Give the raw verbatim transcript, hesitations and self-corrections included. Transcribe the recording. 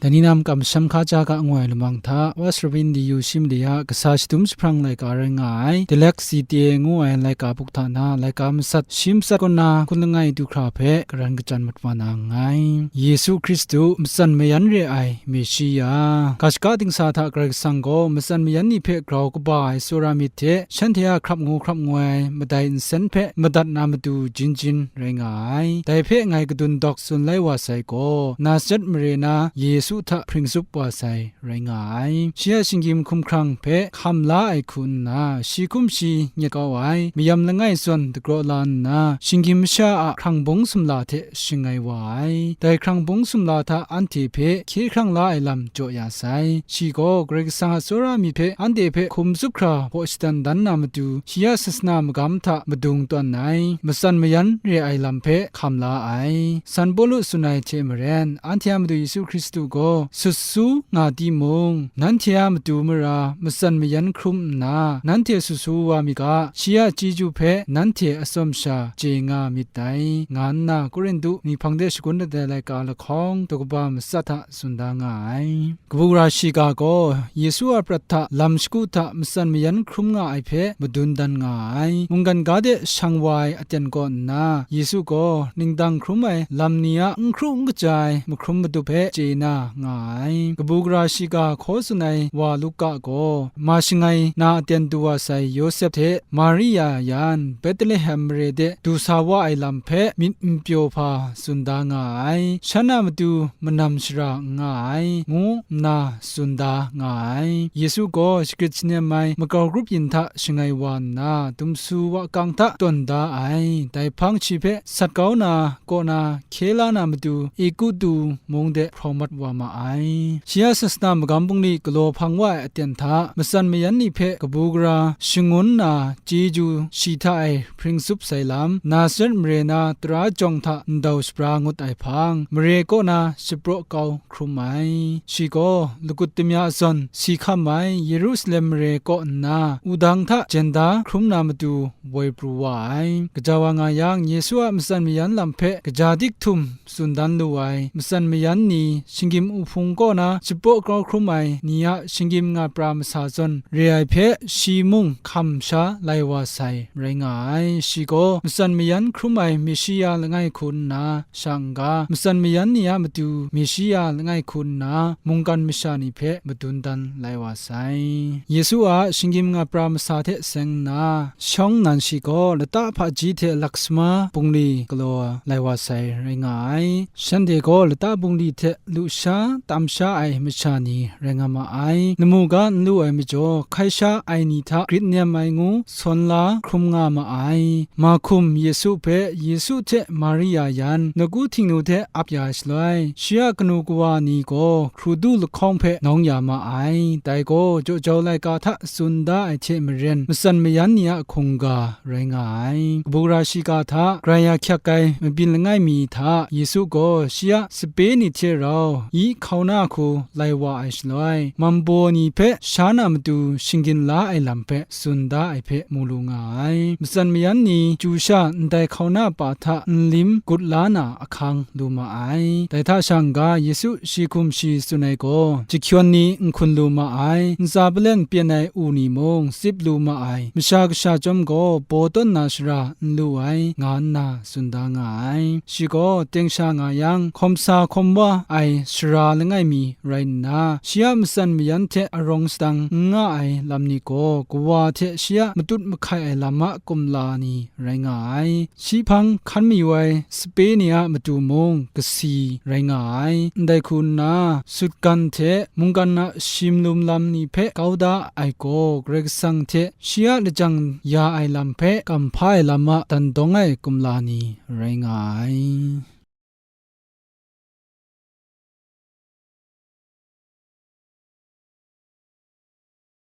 Dai ni na makam masham hka ja ga ngu ai lamang hta, West Ravine D U Shim de a kasa shadum jahprang laika rai nga ai, Dilek Site ngu ai laika buk hta na, laika masat shi matsat kaw na hkun langai du hkra hpe karan kachyan mat wa na nngai. Yesu Hkristu, matsan mayan re ai Meshiya. Ga shaka dingsa hta Karai Kasang gaw matsan mayan ni hpe grau kaba ai tsawra myit hte, shanhte a hkrap ngu hkrap ngoi ai madai nsen hpe madat na matu jin jin rai nga ai. Dai hpe ngai kadun dawk tsun lai wa sai gaw, Nazaret mare na Yesu hta hpring tsup wa sai rai nga ai. Shi a shinggyim hkumhkrang hpe hkam la ai hku nna, shi hkum shi nyet kau ai, mayam langai zawn dagraw la nna, shinggyim masha a hkrang bung sumla hte shing ai wa ai. Dai hkrang bung sumla hta anhte hpe hkye hkrang la ai lam jaw ya sai. Shi gaw Karai Kasang a tsawra myit hpe anhte hpe hkum tsup hkra hpaw shadan dan na matu, shi a sasana magam hta madung tawn ai, matsan mayan re ai lam hpe hkam la ai. San Pawlu tsun ai hte maren, anhte a Madu Yesu Hkristu gaw sut su nga timung, nanhte a matu mara matsan mayan hkrum nna, nanhte sut su wa mi ga, shi a chyeju hpe nanhte atsawm sha chye nga myit dai, nga nna Korintu myihtoi hte shagun dat ai laika lahkawng daw kaba matsat hta tsun da nga ai. Kabu gara shiga gaw Yesu a prat hta lam shagu hta matsan mayan hkrum nga ai hpe madun dan nga ai. Mungkan ga de shang wa ai aten kaw nna, Yesu gaw ningdang hkrum ai lam ni a n hkru n kaja ai mahkrum matup hpe chye na nga ai. Kabu gara shiga hkaw tsun ai wa Luka gaw, ma shangai na aten du wa sai Yawsep hte Maria yan Betlehem mare de du sa wa ai lam hpe myit n pyaw hpa tsun da nga ai. Shan a matu manam shara n nga ai, ngu nna tsun da nga ai. Yesu gaw shagrit shanem ai makau grup yin hta shangai wa nna, dumsu wakang hta tawn da ai. Dai hpang shi hpe sat kau na, kaw na, hkye la na matu, Egutu mung de hpraw mat wa ma ai. Shi a sasana magam bungli galaw hpang wa ai aten hta, matsan mayan ni hpe kabu gara shangun na, chyeju shi hta e hpring tsup sai lam, Nazaret mare na tara jawng hta ndau shabra ngut ai hpang, mare kaw na shapraw kau hkrum ai. Shi gaw lagut damya zawn si hkam ai Yerusalem mare kaw nna, wudang hta jen da hkrum na matu woi pru wa ai. Gaja wa nga yang, Yesu a matsan mayan lam hpe kaja dik htum tsun dan lu ai matsan mayan ni, shinggyim uhpung kaw na shapraw kau hkrum ai ni a shinggyim nga pra masa zawn re ai hpe, shi mung hkam sha lai wa sai rai nga ai. Shi gaw matsan mayan hkrum ai Meshia langai hku nna, shang n ga, matsan mayan ni a matu Meshia langai hku nna, mungkan masha ni hpe madun dan lai wa sai. Yesu a shinggyim nga pra masa hte seng nna, shawng nnan shi gaw lata hpaji hte laksama bungli galaw lai wa sai rai nga ai. Shanhte gaw lata bungli hte lusha tam sha ai masha ni rai nga ma ai. Lamu ga n lu ai majaw, hkai sha ai ni hta grit nem ai ngu sawn la hkrum nga ma ai. Mahkum Yesu hpe, Yesu hte Maria yan, nagu htingnu hte ap ya ai shaloi, shi a kanu kawa ni gaw hkru du lahkawng hpe nawng ya ma ai. Dai gaw jaw jau laika hta tsun da ai hte maren, matsan mayan ni a hkungga rai nga ai. Kabu gara shiga hta grai ya hkyak ai mabyin langai mi hta Yesu gaw shi a sape ni hte rau yi hkauna hku lai wa ai shaloi, mambaw ni hpe sha na matu shinggyin la ai lam hpe tsun da ai hpe mu lu nga ai. Matsan mayan ni chyu sha ndai hkauna pa hta nlim gut la na ahkang lu ma ai. Dai hta sha n ga, Yesu shi hkum shi tsun ai gaw, jahkyawn ni n hkun lu ma ai, ntsa palen pyen ai u ni mung tsip lu ma ai, Masha Kasha chyawm gaw baw tawn na shara n lu ai, nga nna tsun da nga ai. Shi gaw teng sha nga yang, hkawm sa hkawm wa ai shara langai mi rai nna, shi a matsan mayan hte arawng sadang n nga ai lam ni gaw, kawa hte shi a matut mahkai ai lam a kumla ni rai nga ai. Shi hpang hkan mayu ai sape ni a matu mung kasi rai nga ai. Ndai hku nna, sutgan hte mungkan a shimlum lam ni hpe kau da ai gaw, Karai Kasang hte shi a lajang ya ai lam hpe kamhpa ai lam a dan dawng ai kumla ni rai nga ai.